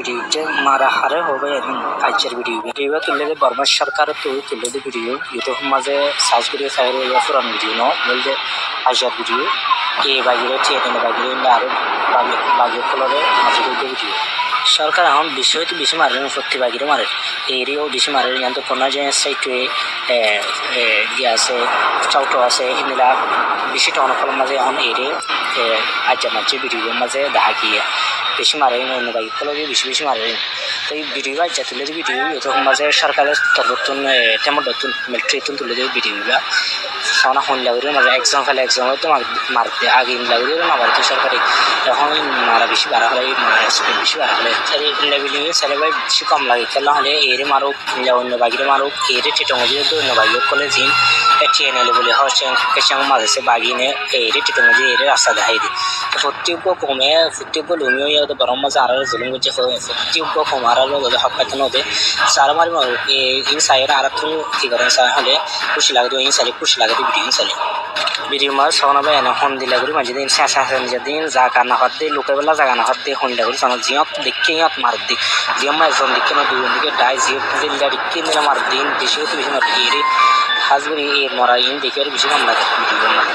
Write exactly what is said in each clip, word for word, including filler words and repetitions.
Video ijja mara haré hoó bái, edin aijjar video. Video tullé dé Bormar sorkar ottu tullé dé video. YouTube mazé search gorí sairó, iba furan video no, bólte aijjar video. E bagiré, T N L bagiré, inde aró bagi, bagi ókkolore mazé dé video. Sorkar ehón beci óite beci marer, fottí bagiré marer. Ere ó beci marer, yián to Ponnarjoi side e, e, ki asé, Chauto asé, endilla beci town ókkolor mazé ehón ere, e, aijja maijje video mazé dahá giyé. Beci marer, oinno bagi ókkolore beci beci marer. Te video ibá aijja tullé dé video, iba to mazé sorkaror torfóttun, e, temor dottun, military ttun tullé dé video ibá. Sóna hondilla gorí mazé ekzon fele ekzon óito mar-, mar de, age endilla gorí no mare to sorkare. Ehón mara beci bara félaiye, mara speed beci bara félaiye. Te endilla video sailé bái beci gom lage, kiyólla hoilé ere maruk, endilla oinno bagiré maruk, ere titong goijjé dé oinno bagi ókkole zin, e, T N L buli hoó, Keceng, Keceng mazé se bagi ne, ere titong goijjé, ere rasta dahái de. Te fottí uggwá koume, fottí uggwá lumi óiye dé Bormar mazé añáráre zulum goijjé, fottí uggwá koum añáráre dé hók faitó no dé. Sara mari mari, e, in saiyóre añárattú ki goron sa hoilé kúci lage dé, in sailé kúci lage dé, video in sailé. Video mazé sóna bái ene hondilla gorí maijjé dé, in sa sa sa maijjé dé, in zaga no fadde, lukaibolla zaga no fadde, hondilla gorí sóna, ziyót deikké yót marer dé. Ziyót mazé zon deikké no, dui zon deikké, dhai ziyót zilla deikké endilla marer dé, in beci óite beci marer dé, ere hás gorí e mora in deikké beci gom lage video mazé.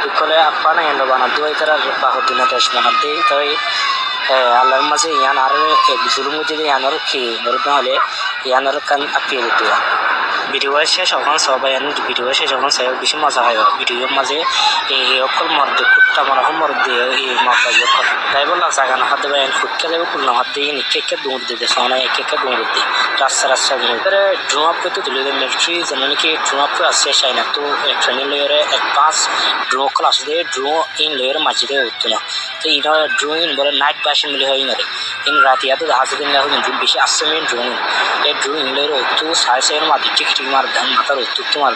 Ókkole appa na endo banar dé, itarar bahoddin na dec banar dé, toi, e, Allar mazé yián aró, e, zulum goijjé dé yián aró ki gorí dé hoilé, yián aró ekkán appeal dé. Video cec ókkol só bái, yián video cec ókkol só, beci moza faiba. Video mazé e, e ókkol morde, kutta mora ókkol morde, e, morde ókkol. Zaibolla zaga no fadde bái, en fukka zaibo kul no fadde, en ekka ekka duñr de de, sóna ekka ekka duñr de. Rasta rasta duñr de. Ere drone up goitté tullé dé military, zenon ki drone up asé, China ttu, e, training loiyóre advance drone ókkol asé dé, drone in loiyóre maijjé dé óitto na. Te ino drone in bóle night vision buli hoó inore. In rati yáto dahá asé dé, in drone beci asé min drone in. E drone in loiyóre óttu sai sai mati thík thík mar dé, matár óttu óttu mar.